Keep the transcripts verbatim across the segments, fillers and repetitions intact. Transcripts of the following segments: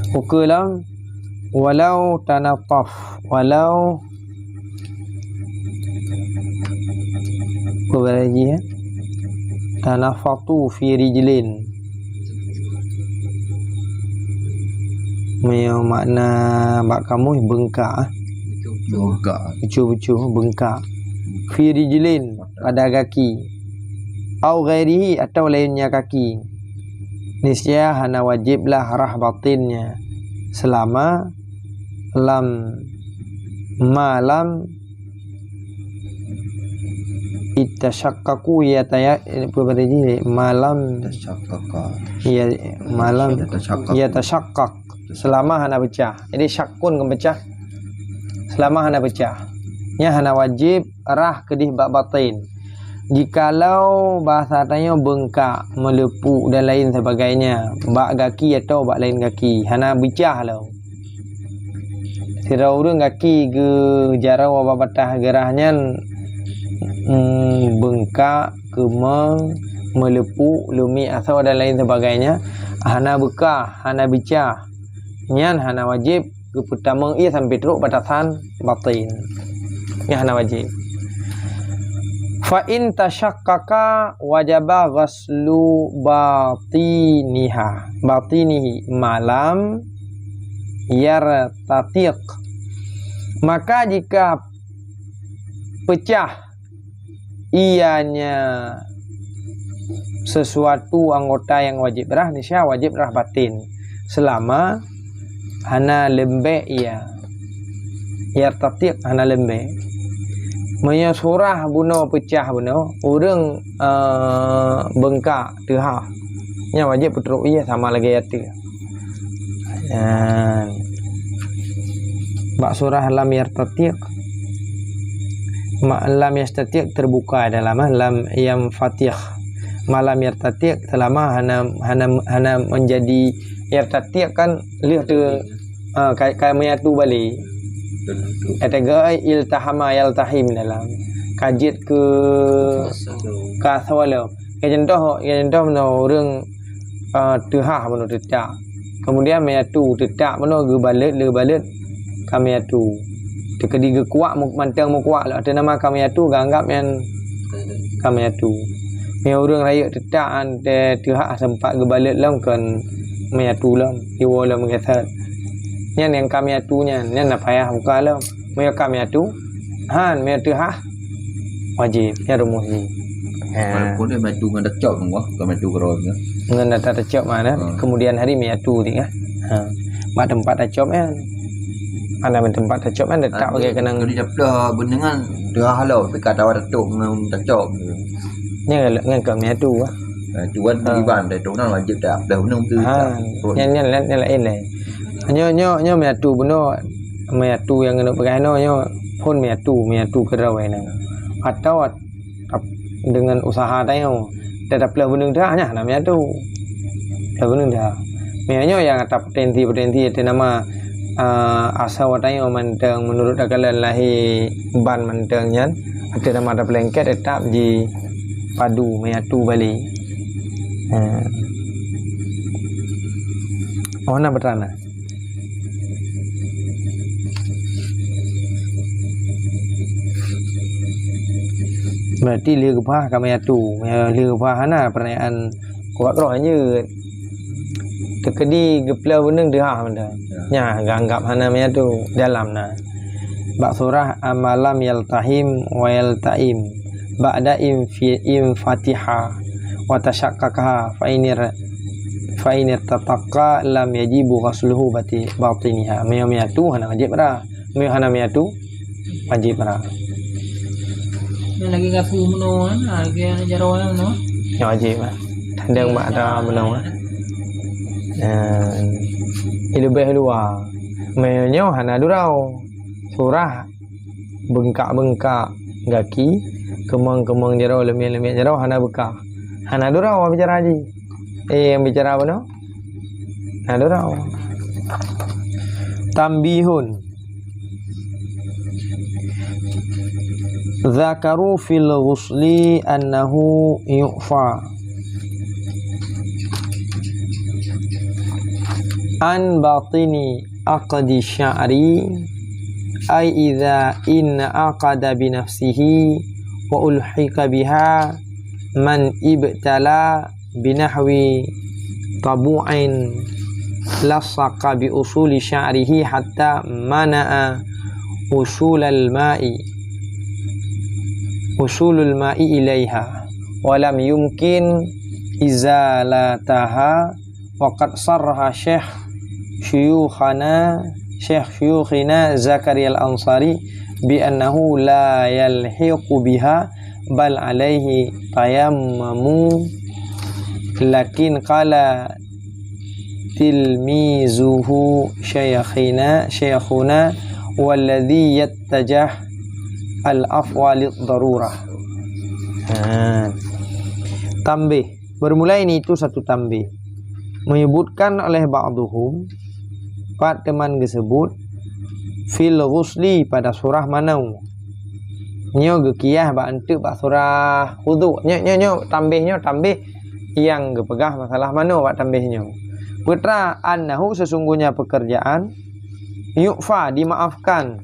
Ukeue lom, walau tanataf, walau, peue bak jih, eh? Tanafatu fi rijlin. Meunyoe makna bak kamus beungkak, eh? Beungkak. Becu-becu, beungkak. Fi rijlin, pada gaki. Au ghairihi, atau lainnya kaki. Niscaya hana wajiblah rhah batinnya selama lam, ma lam itasyaqqaqu yataya-, peue bak jih, ma lam Tasyaqqaqa. Ya, ma lam Yatasyaqqaq. Yatasyaqqaq. Selama hana peucah. Jadi syakkun kan peucah. Selama hana peucah. Nyan hana wajib rhah keudeh bak batin. Jikalau bahasa tanyoe beungkak, meuleupuk dan lain sebagainya, bak gaki atau bak lain gaki, hana bicah lom. Sidroe ureuëng gaki geujaroe bak bataih geurhah nyan, mm, beungkak, keumong, meuleupuk, leumiek asoe dan lain sebagainya, hana beukah, hana bicah. Nyan hana wajib geupeutamong ié sampai trok batasan batin. Nyan hana wajib. Fa in tasyaqqaqa wajaba ghaslu batiniha, batinihi ma lam yartatiq. Maka jika peucah ianya sesuatu anggota nyang wajib rhah, niscaya wajib rhah batin selama hana leumbek ia. Yartatiq, hana leumbek. Meunyoe surah bunoe peucah bunoe, ureuëng, eh, beungkak, teuhah, nyan wajib peutrok ié sama lagée ateueh. Nyan. Bak surah lam yartatiq. Ma-, lam yastatiq terbuka dalam, eh, lam yanfatiq. Ma lam yartatiq selama hana, hana, hana menjadi yartatiq kan lheueh tu, ah, ka, ka meuyatu balek. Betul, betul. Kata geuh iltahama yaltahim dalam. Ka jeuet keu, ka asoe lom. Ya contoh, ya contoh meunyoe ureuëng, ah, teuhah bunoe teutak. Kemudian meuyatu teutak bunoe geubalot, lé balot ka meuyatu. Teukeudi geukuak mu-, mantong meukuak lom. Ateueh nama ka meuyatu, geuanggab nyan ka meuyatu. Meunyoe ureuëng rayeuk teutak, an, teu-, teuhah sempat geubalot lom kon meuyatu lom, jiwoe lom meugeusat. Nyan nyang ka meuyatu nyan, nyan na payah buka lom. Meunyoe ka meuyatu, han, meunyoe teuhah, wajib. Nyan rumoh jih. Ha. Walaupun dia meuyatu ngon tacok ngon wah, bukan meuyatu keudroe nyan. Ngon ata tacok mana, ha, kemudian hari meuyatu teuka. Ha. Bak teumpat tacok nyan. Ada teumpat tacok nyan tetap pakai keunong. Kalau dicaplok beuneueng nyan, teuhah lom, tapi ka tawa tacok ngon tacok. Nyan, nyan ka meuyatu, ah. Ha, tu kan, ha, iban tacok nyan wajib taplok beuneueng tu. Ha, nyan, nyan, nyan laén lé. Nyoe, nyoe, nyoe meuyatu bunoe, meuyatu nyang keuneuk peugah inoe nyoe phon meuyatu, meuyatu keudroe nyan. Atawa ap-, deungon useuha tanyoe, taplok beuneueng teuhah nyan hana meuyatu. Taplok beuneueng teuhah. Meunyoe nyang ata potensi-potensi ateueh nama, ah, asoe tanyoe mantong meunurot takalan lahé ban mantong nyan, ateueh nama tapeulengket teutap jipadu meuyatu balek. Ha. Oh, na beutana. Berarti lheueh geupah ka meuyatu. Lheueh geupah hana peurnyataan kuat roh jeuet. Teukeudi geupleuh beuneueng teuhah mantong. Ya. Nyan geuanggab hana meuyatu dalam na. Bak surah ma lam yaltahim wa yaltaim. Ba'da infi-, infatiha wa tasyaqqaqaha fa inir-, fa inir tataqqa lam yajibu ghasluhu bati-, batiniha. Meunyoe meuyatu hana wajib rhah. Meunyoe hana meuyatu, wajib rhah. Nyan lagée gapu meunoe, ha, lagée jaroe meunoe. Nyan wajib, ha. Tandeng bak ata meunoe, ha. Eh, leubeh luwa. Meunyoe hana duroe. Surah beungkak-beungkak gaki, keumong-keumong jaroe, leumiek-leumiek jaroe hana beukah. Hana duroe bicara jih. Eh, nyang bicara bunoe? Hana duroe. Tanbihun. Dzakaru fil ghusli annahu yu'fa. An batini aqdi sya'ri, ay idza in aqada bi nafsihi wa ulhiqa biha man ibtala binahwi tabu'in lasaqa bi usuli sya'rihi hatta mana'a usulal ma'i, usulul ma'i ilaiha, wa lam yumkin izalataha, wa qad sarraha syekh syuyukhana, syekh syuyukhina Zakaria Al-Ansari bi annahu la yalhiqu biha bal alaihi tayammamu, lakin qala tilmizuhu syaikhina, syaikhuna walladhi yattajah al-afwa lid darurah. Ha. Tambih. Bermula ini itu satu tambih. Menyebutkan oleh ba'duhum, pat teuma geusebut, fil ghusli pada surah manoe. Nyoe geukiah bak eunteuk bak surah wudhu. Nyoe, nyoe, nyoe tambih, nyoe tambih nyang geupeugah masalah manoe bak tambih nyoe. Peue teuma annahu sesungguhnya pekerjaan, yu'fa dimaafkan,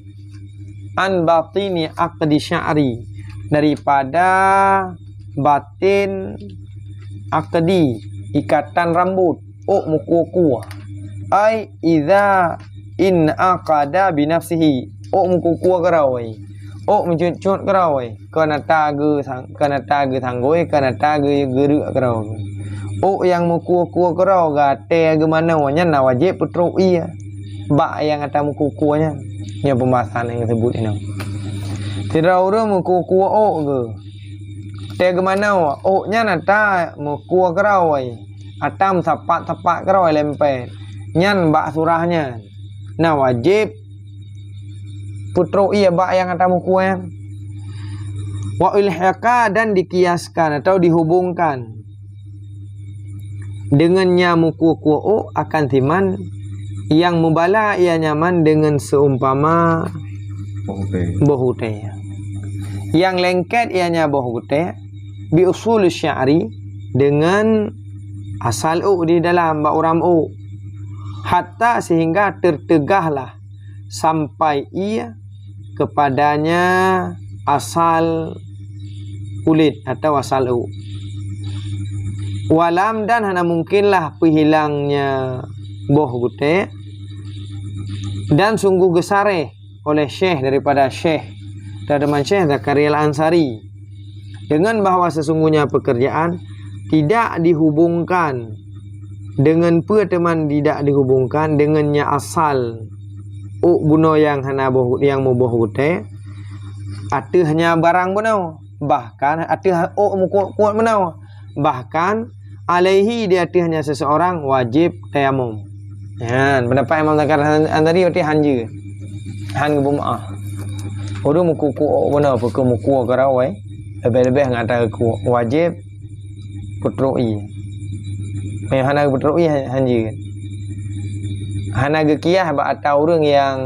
an batini aqdi sya'ri daripada batin aqdi ikatan rambut. Ôk meukuwa-kuwa. Ai idza in aqada bi nafsihi. Ôk meukuwa-kuwa keurau ai. Ôk meucut-cut keurau ai. Kon ata geu sang-, kon ata geusanggôi, kon ata geu-, geureuk keurau. Ôk nyang meukuwa-kuwa keurau gata geumanoe nyan na wajéb peutrok ié bak nyang ata meukuwa-kuwa nyan. Nyoe pembahasan nyang geusebut inoe. Sidroe ureuëng meukuwa-kuwa ôk geuh. Teugeumanoe ôk nyan ata meukuwa keurau ai, ata meusapat-sapat keurau ai lempet. Nyan bak surah nyan na wajéb peutrok ié bak nyang ata meukuwa nyan. Wa ulhiqa dan dikiaskan atau dihubungkan dengan nyang meukuwa-kuwa ôk akan siman nyang meubala ié nyan deungon seumpama boh gutée. Nyang lengket ié nyan boh gutée bi usul sya'ri deungon asal ôk di dalam bak uram ôk. Hatta sehingga tertegahlah sampai ié kepadanya asal kulit atau asal ôk. Walam dan hana mungkinlah peuhilangnya boh gutée, dan sungguh geusareh oleh Syekh daripada Syekh, teuma Syekh Zakaria Al-Ansari, dengan bahwa sesungguhnya pekerjaan tidak dihubungkan dengan peue teuma tidak dihubungkan dengan nya asal ôk bunoe nyang hana boh, nyang muboh gutée, ateueh nya barang bunoe, bahkan ateueh ôk meukuat-kuat bunoe, bahkan alaihi di ateueh nya seseorang wajib tayamum. Nyan pendapat Imam Zakaria Al-Ansari berarti hanjeuet. Han geubeumaah. Ureuëng meukuku ôk bunoe, peue keu meukuwa keurau ai, leubeh-leubeh ngon ata geukuwa, wajéb peutrok ié. Meunyoe hana peutrok ié, han-, hanjeuet. Hana geukiah bak ata ureuëng nyang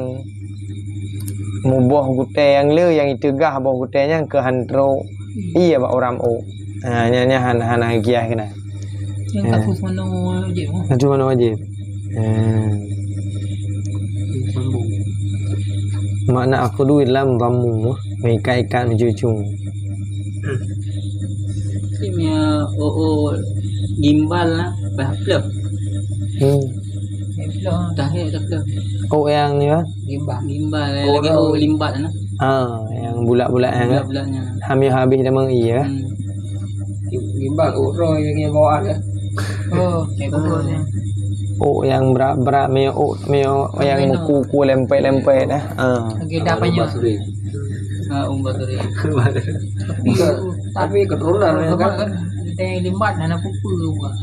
muboh gutée nyang le, nyang iteugah boh gutée nyan keu han trok ié bak uram ôk. Ha, nyan, nyan hana, hana geukiah keunan. Nyang kasus manoe wajéb. Kasus manoe wajéb. Hmm. Sambung. Makna aqdu lam dhammu, mengikat-ikat, mencucung. Cuma, oh, oh, gimbal lah, bah, pleuh. Hmm. Pleuh, dah, ya, dah pleuh. Oh, yang ni, bah? Gimbal. Gimbal, oh, lagi, oh, limbat, nah. Ha, yang bulat-bulat, yang, bulat-bulatnya. Hamil habis dah meng iya. Hmm. Gimbal, oh, roh yang, yang bawah dah. Oh, yang bawah dah. Oh, yang berat-berat, meo, oh, meo, yang meukuku lempet-lempet dah. Ha. Lagi dah panjang. Basri. Ha, Umum Basri. Tapi, tapi keturunan, ya, kan? Ada yang limbat, hana pupu, buah.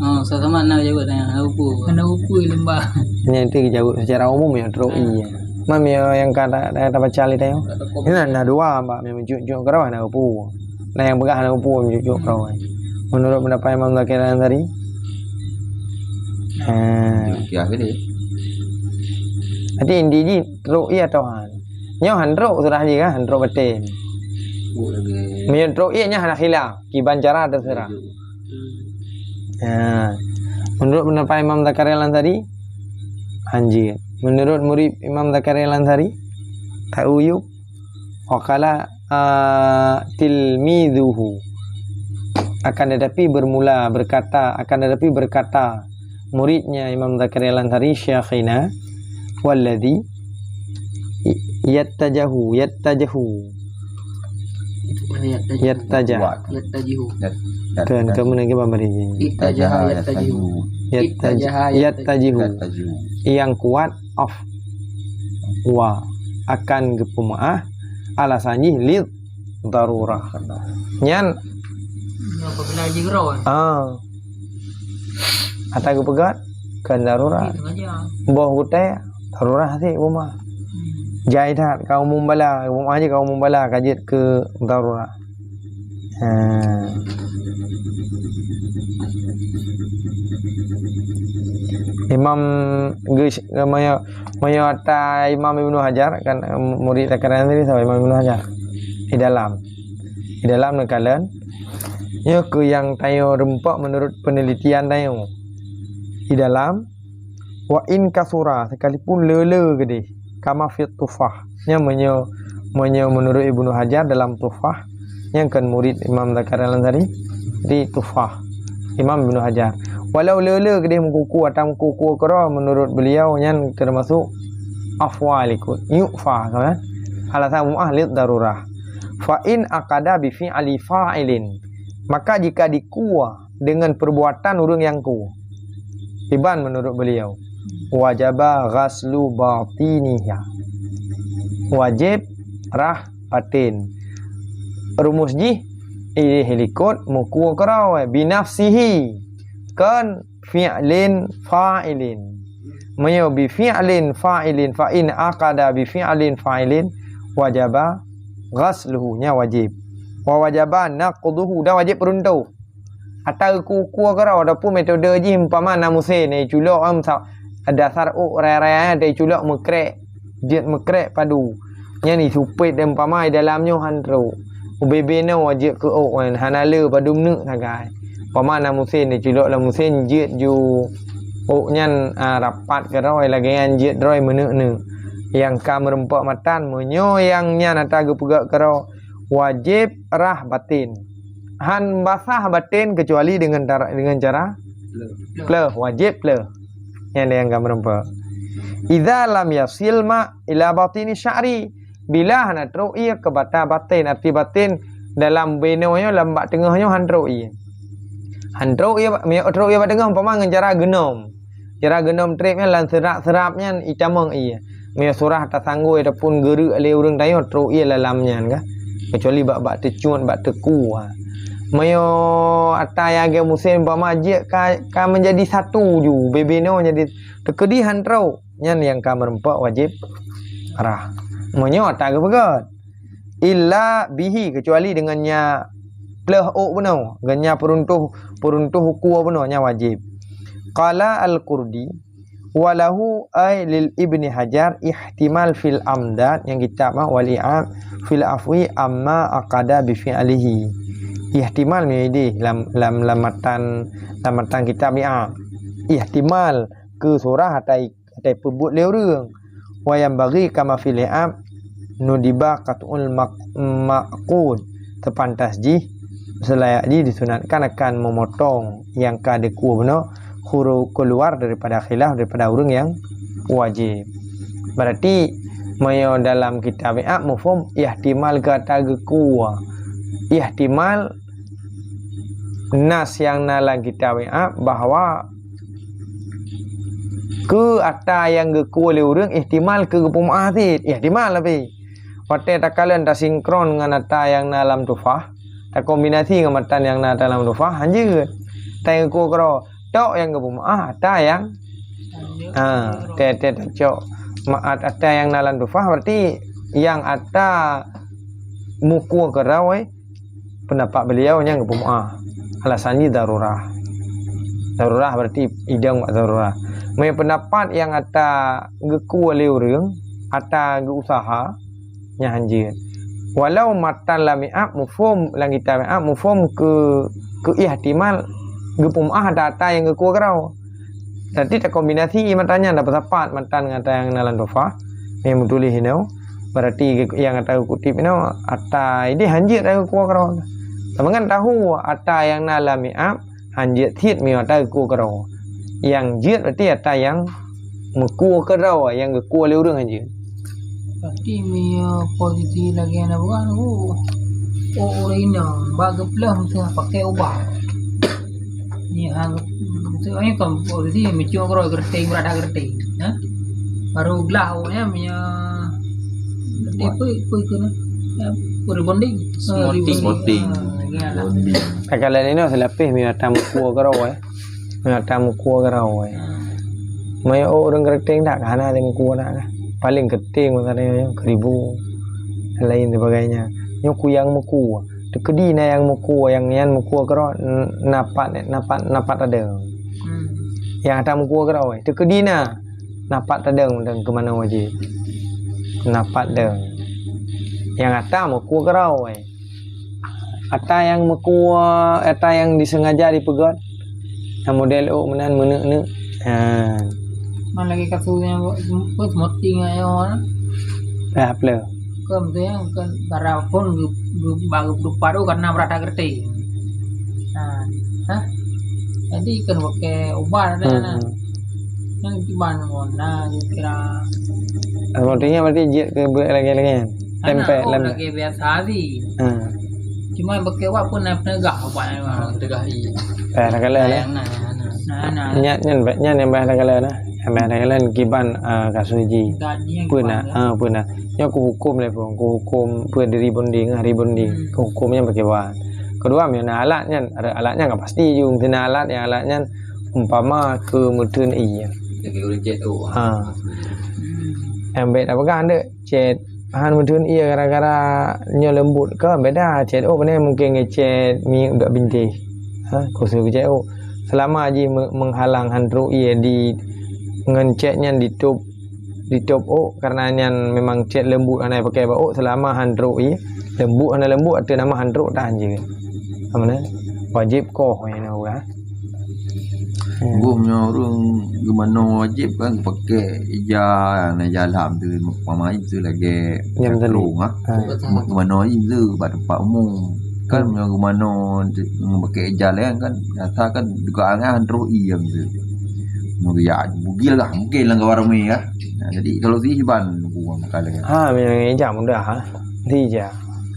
Oh, sama-sama na jabat, hana pupu. Hana pupu limbat. Nyan tu jawab secara umum ya, trok iya. Mam ya, yang kata, kata baca li tayo. Ini na dua, Mbak, memang juk-juk keurau hana pupu. Nah, yang peugah hana pupu, juk-juk keurau. Menurut pendapat Imam Zakaria Al-Ansari? Ha. Kiah gini. Jadi, inti jih, trok iya atau han? Nyoe han trok surah jih kan, han trok batin. Meunyoe trok iya nyan hana khilaf, kiban cara terserah. Ha. Menurut pendapat Imam Zakaria Al-Ansari, hanjeuet. Menurut murid Imam Zakaria Al-Ansari, ta'uyub, wa qala, ah, tilmizuhu. Akan tetapi bermula berkata, akan tetapi berkata muridnya Imam Zakaria Al-Ansari, Syekhina, walladzi yattajahu, yattajahu. Itu kan yattajahu. Yattaja. Kuat. Yattajihu. Yat-, yat-, Kan, yat-, kamu lagi apa, Mari? Ittajaha yattajaha yattajihu. yattajihu. Yattaja-, Ittajaha yattajihu. Yattajihu. Yang kuat, of. Wa. Akan geupeumaah, alasan jih lid darurah. Nyan. Apabila jigroe. Ah. Ata geupeugah, kan darurah. Itu aja. Boh gutée, darurah sih rumah. Hmm. Jai that, kaum mumbala, rumah aja kaum mumbala, ka jeuet keu darurah. Ha. Imam Gus-, maya, maya ata Imam Ibnu Hajar, kan, em, murid takaran tadi, sama Imam Ibnu Hajar. Di dalam. Di dalam neukalon, nyoe keuh nyang tanyoe rumpok menurut penelitian tanyoe. Di dalam, wa in kasura, sekalipun le-le geudeh, kama fit Tuhfah. Nyan meunyoe, meunyoe menurut Ibnu Hajar dalam Tuhfah, nyang kan murid Imam Zakaria Al-Ansari di Tuhfah, Imam Ibnu Hajar. Walau le-le geudeh meukuku atau meukuku keudroe, menurut beliau nyan termasuk afwa likot. Yu'fa, kan? Alasan mu'ah lid darurah. Fa in aqada bi fi'li fa'ilin. Maka jika dikua dengan perbuatan ureuëng nyang ku. Iban menurut beliau, wajaba ghaslu batiniha. Wajib rah batin. Rumus jih, ideh likot meuku keudroe, binafsihi. Kon fi'lin fa'ilin. Meunyoe bi fi'lin fa'ilin, fa in aqada bi fi'lin fa'ilin, wajaba ghasluhu, nyan wajib. Wa wajaba naqduhu, dan wajib peuruntoh. Ata ku-, ku keudroe, ataupun metode jih umpama na musén, eh, culok, em, sa-, dasar ôk raya-raya, eh, culok meukrek, jeuet meukrek padu. Nyan isupet dan umpama di dalam nyoe han trok. Ubé-bé nyoe jeuet keu ôk, eh, hana le padu meuneuk sagai. Umpama na musén, eh, culok lam musén jeuet ju ôk nyan, ah, rapat keudroe, lagée nyan jeuet droe meuneuk-neuk. Nyang ka meurumpok matan, meunyoe nyang nyan ata geupeugah keudroe, wajéb rah batén. Han basah batén keucuali deungon tara-, deungon cara pleuh, wajéb pleuh. Nyan nyang ka meurumpok. Idza lam yasil ma ila batini sya'ri, bila hana trok ie keu bata batén, arti batén dalam binoe nyoe, lam bak teungoh nyoe han trok ie. Han trok ie, meunyoe trok ie bak teungoh, umpama ngon cara geunom. Cara geunom trép nyan lam seurap-seurap nyan itamong ie. Meunyoe surah tasanggôi ataupun geureuk lé ureuëng tanyoe, trok ie lam nyan ka. Keucuali bak, bak teucut, bak teuku, ha. Meunyoe ata nyang agée musém umpama jeuet ka, ka meunjadi satu ju, binoe jadi teukeudi han trok, nyan nyang ka meurumpok wajéb rah. Meunyoe ata geupeugét, illa bihi, keucuali deungon nya pleuh ôk bunoe, ngon nya peuruntoh, peuruntoh ukua bunoe, nya wajéb. Qala Al-Qurdi, wa lahu ay lil Ibni Hajar ihtimal fil amdad, nyang kitab, ah, wal i'ab fil afwi amma aqada bi fi'lihi. Ihtimal meunyoe ideh lam, lam, lam matan, lam matan kitab i'ab. Ihtimal keu surah ata i-, ata ipeubuet lé ureuëng. Wa yanbaghi kama fil i'ab nudiba qat'ul maq-, maqud. Teupantas jih, seulayak jih disunatkan akan meumotong nyang ka dikue bunoe huru keuluar daripada khilaf daripada ureuëng nyang wajéb. Berarti, meunyoe dalam kitab i'ab mufhum ihtimal keu ata geukue. Ihtimal nas nyang na lam kitab i'ab bahwa keu ata nyang geukue lé ureuëng ihtimal keu geupeumaáh cit, ihtimal tapi. Watée takalon tasinkron ngon ata nyang na lam Tuhfah, takombinasi ngon matan nyang na ata lam Tuhfah, hanjeuet. Ata nyang geukue keudroe, tok nyang geupeumaáh ata nyang, ha, tée-tée tacok ma-, at-, ata nyang na lam Tuhfah, berarti nyang ata mukue keudroe, pendapat beliau nyang geupeumaáh. Alasan jih darurah. Darurah berarti idong bak darurah. Meunyoe pendapat nyang ata geukue lé ureuëng, ata geuusaha, nyan hanjeuet. Walau matan lam i'ab mufhum, lam kitab i'ab mufhum keu, keu ihtimal geupeumaáh ata-ata nyang geukue keudroe. Berarti takombinasi matan nyan, tapeusapat matan ngon ata nyang na lam tuhfah. Nyang meutuléh inoe, berarti nyang ata geukutip inoe, ata idéh hanjeuet ata geukue keudroe. Sama ngon tahu ata nyang na lam mi'ab, hanjeuet cit meunyoe ata geukue keudroe. Nyang jeuet berarti ata nyang meukue keudroe, nyang geukue lé ureuëng hanjeuet. Berarti meunyoe posisi lagèe na bukan, oh, oh, ureuëng inong, bak geupleuh meusti pakai ubat. Ni hang, meusti kan posisi mencok keudroe geureuteng, beurada geureuteng. Ha? Baru glah awaknyan meunyoe, berarti apa, apa itu nah? Ya, rebonding. Ah, Smoting. Rebonding. Smoting. Ah, ya lah. Rebonding. Takalon inoe seulapeh meunyoe ata meukue keudroe, eh. Meunyoe ata meukue keudroe, eh. Meunyoe ureuëng geureuteng dak, hana ata meukue dak kah. Paléng geureuteng masa nyoe, keuribu, lain sebagainya. Nyoe kuyang meukue. Teukeudi na nyang meukue, nyang nyan meukue keudroe, n-, na pat, na pat, na pat tadeueng. Hmm. Nyang ata meukue keudroe, eh. Teukeudi na. Na pat tadeueng, deueng keu manoe wajéb. Na pat deueng. Nyang ata meukue keudroe, eh. Ata nyang meukue, ata nyang disengaja dipeugöt. Nyang model ôk meunan meuneuk-neuk. Ha. Man lagèe kasus nyang, apa, smoting nyoe, eh. Dah pleuh. Kon tu nyang, kon bara phon geu-, geu-, ba geupeuteupat tu karena beurada geureuteng. Ha. Ha? Jadi kon pakai ubat dah, hmm, nah. Nyang kiban ngon na, kira. Artinya berarti jeuet keu buet lagèe-lagèe nyan. Tempek lem. Lagèe biasa aja. Ha. Cuma pakai ubat pun na peunegah ubat nyan. Ha, peunegah, iya. Eh, takalon, eh. Nah, nah, nah. Nah, nah. Nyan, nyan, nyan nyang bah takalon, nah. Nyang bah takalon kiban, ah, kasus jih. Peue na, ah, peue na. Nyoe kuhuköm lé phon, kuhuköm peue di rebonding, ah, rebonding. Hmm. Kuhuköm nyan pakai ubat. Keudua, meunyoe na alat nyan, alat nyan ka pasti ju. Meunyoe na alat, nyang alat nyan umpama keu meutheun ié. Lagèe ureueng cèt ôk. Ha. Nyang bèk tapeugah, ndeuk, cèt han meutheun ié gara-gara nyoe leumbot ka, beda. Cèt ôk beuneh mungken ngon cèt minyeuk dak bintéh. Ha, khusos cèt ôk. Selama jih me-, meuhalang han trok ié di, ngon cèt nyan ditôp, ditôp ôk, karena nyan memang cèt leumbot hana pakai bak ôk, selama han trok ié, leumbot hana leumbot, ateueh nama han trok, tahan jeuet. Sama na? Wajéb koh, ya, na ureueng. Hmm. Bum nyoe ureueng geumanoe wajéb kan pakai ija, na ija lam tu, pamain tu lagèe nyang tadi. Cakrong, ah. Ha. Geumanoe ija tu bak teumpat umum. Kan, hmm, nyoe geumanoe pakai ija laén kan, nyata kan juga angan trok ié tu. Nyoe ya, bugil lah, mungkin lam gawar ramé ya. Nah, jadi kalau si Iban gua makan lagi. Ha, memang ija mudah, ha. Di ija.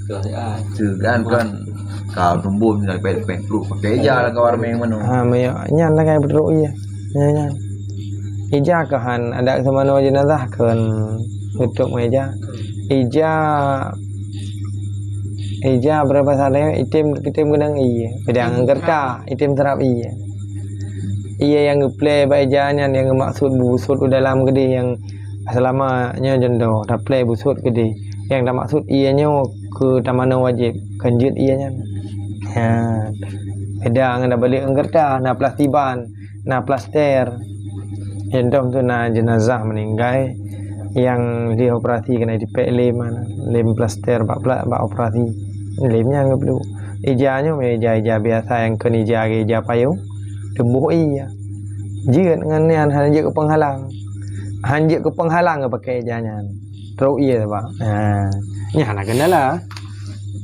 Betul, ya. Tu kan, kan. Kau tumbuh misalnya pet, pet peluk pakai ija lah kau armeng mana. Ha, maya nyan lah kan betul iya. Nyan, nyan. Ija kahan ada semanoe jenazah kan betul meja. Ija, ija berapa salah item, item genang iya. Pedang kerta, item terap iya. Iya yang ngeplay bak ija nyan yang maksud busut dalam gede yang selama nyoe jeundo, taplè busut keudeh. Nyang tamaksud ié nyoe keu tamanoe wajéb, kon jeuet ié nyan. Ha. Beda ngon tabalek ngon keureuta, na plastiban, na plaster. Jeundo tu na jenazah meuninggai nyang lheueh operasi keuneuk jipék lem, lem plaster bak pla-, bak operasi. Lem nyan geupluek. Ija nyoe ija-ija biasa nyang kon ija, ija payong, teuboh ié. Jeuet ngon nyan hana jeuet keu penghalang. Han jeuet keu penghalang geupakai ija nyan. Trok ié bak. Ha. Nyan hana kendala.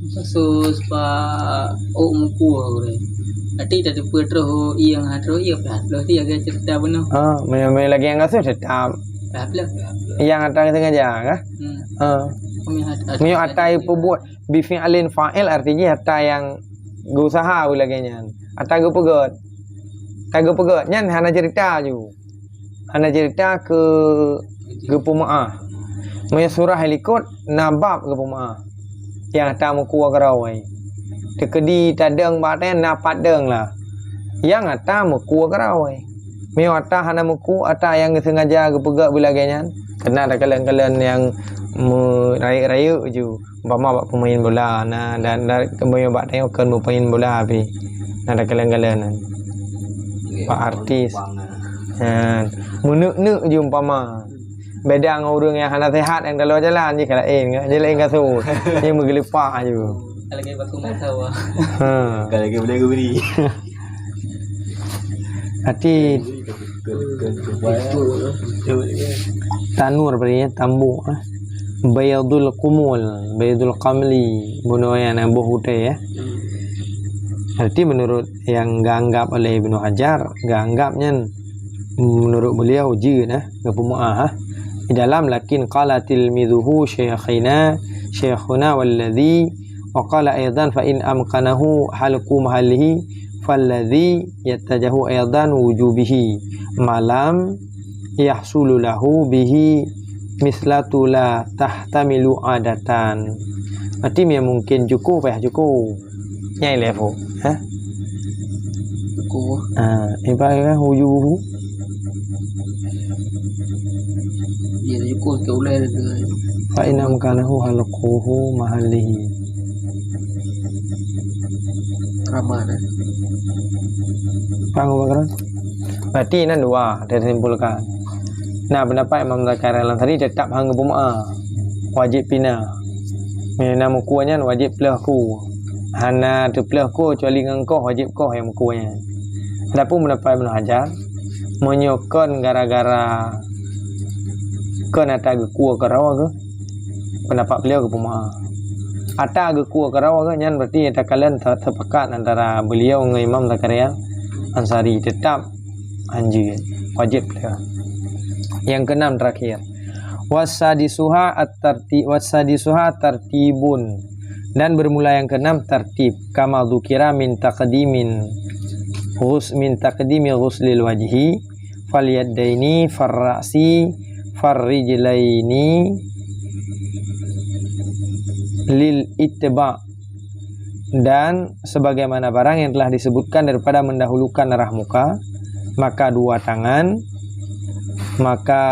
Khusus bak ôk meukuah ureueng. Nanti tateupeue troh ié ngon trok ié, payah troh ié lagèe cerita bunoe. Ah, meunyoe lagèe nyang khusus tetap. Payah troh. Nyang ata sengaja kah? Hmm. Ah. Kami hat-, hat-, meunyoe ata peubuet bi fi'lin fa'il, arti jih ata nyang geusaha lagèe nyan. Ata geupeugöt. Ata geupeugöt. Nyan hana cerita ju. Hana cerita keu geupeumeu'ah. Meunyoe surah likot na bab geupeumeu'ah. Nyang ata meukuah keurawe. Teukeudi tadong bak ateueh na pat dong lah. Nyang ata meukuah keurawe. Meunyoe ata hana meukuah, ata nyang sengaja geupeugöt lagèe nyan, keunan takalon-kalon nyang meurayeuk-rayeuk ju. Umpama bak pemain bola na, dan, dan meunyoe bak tanyoe kon pemain bola pih. Na takalon-kalon nyan. Bak artis. Ha, meuneuk-neuk ju umpama. Beda ngon ureueng nyang hana sehat nyang taloe jalan, jih ka laén, jih laén kasus. Jih meugeuleupak ju. Kalau lagi baku mata, wah. Ha. Kalau lagi boleh beri. Hati Tanur bri, tambuk, eh. Baydul qumul, baydul qamli, bunoe nyang boh utée, eh. Berarti menurut nyang geuanggap oleh Ibnu Hajar, geuanggap nyan menurut beliau jeuet, eh, geupeumeu'ah, eh. Di dalam lakin qala tilmidhuhu syaikhina, syaikhuna walladzi Wa qala aidan fa in amkanahu halqu mahallihi falladzi yattajahu aidan wujubihi ma lam yahsulu lahu bihi mislatu la tahtamilu adatan. Berarti mungkin jukô payah jukô. Nyai level, ha? Jukô. Ha, ibarat kan wujubuhu. Dia jukô ke ulai lagi. Fa in amkanahu halquhu mahallihi. Ramah dah. Paham apa kata? Berarti nan dua, kita simpulkan. Nah, pendapat Imam Zakaria Al-Ansari tetap hang geupeuma'a. Wajib pina. Mina meukuah nyan wajib pleuh ku. Hana teupleuh ku kecuali ngon koh, wajib koh nyang meukuah nyan. Adapun pendapat Ibnu Hajar, meunyoe kon gara-gara kon ata geukue keudroe geuh, pendapat beliau geupeuma'a. Ata geukue keudroe geuh nyan berarti takalon te-, teupakat antara beliau ngon Imam Zakaria Ansari, tetap anjeut, wajib pleuh. Yang keenam terakhir. Wasadisuha at-tarti-, wasadisuha tartibun. Dan bermula yang keenam tartib. Kama dzukira min taqdimin ghus-, min taqdimi ghuslil wajhi, fal yadaini, far ra'si, far rijlaini lil ittiba'. Dan sebagaimana barang yang telah disebutkan daripada mendahulukan darah muka, maka dua tangan, maka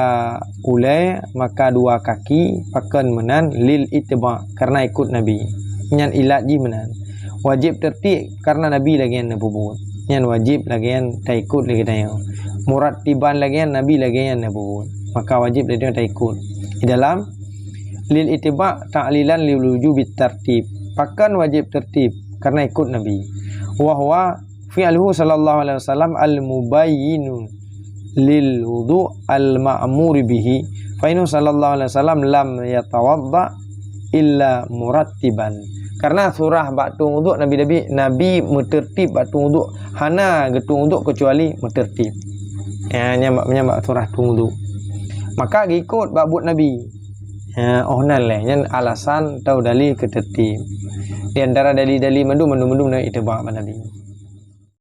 ulée, maka dua kaki, pakon meunan lil ittiba', karena ikut Nabi. Nyan ilat jih meunan. Wajib tertib karena Nabi lagée nyan neupeubuet. Nyan wajib lagée nyan taikut lé geutanyoe. Murattiban lagée nyan Nabi lagée nyan neupeubuet. Maka wajib lé geutanyoe taikut. Di dalam lil ittiba' ta'lilan li wujubit tartib. Pakon wajib tertib? Karena ikut Nabi. Wa huwa fi'luhu sallallahu alaihi wasallam al-mubayyinu lil wudu' al-ma'muri bihi. Fa innahu sallallahu alaihi wasallam lam yatawadda illa murattiban. Karena surah bak tueng wuduk Nabi, Nabi, Nabi meutertib bak tueng wuduk, hana geutueng wuduk kecuali meutertib. Ya, nyan bak, nyan bak surah tueng wuduk. Maka geuikot bak buet Nabi. Ya, oh nan lé, nyan alasan atau dalil keutertib. Di antara dalil-dalil mandum, mandum-mandum na itibak bak Nabi.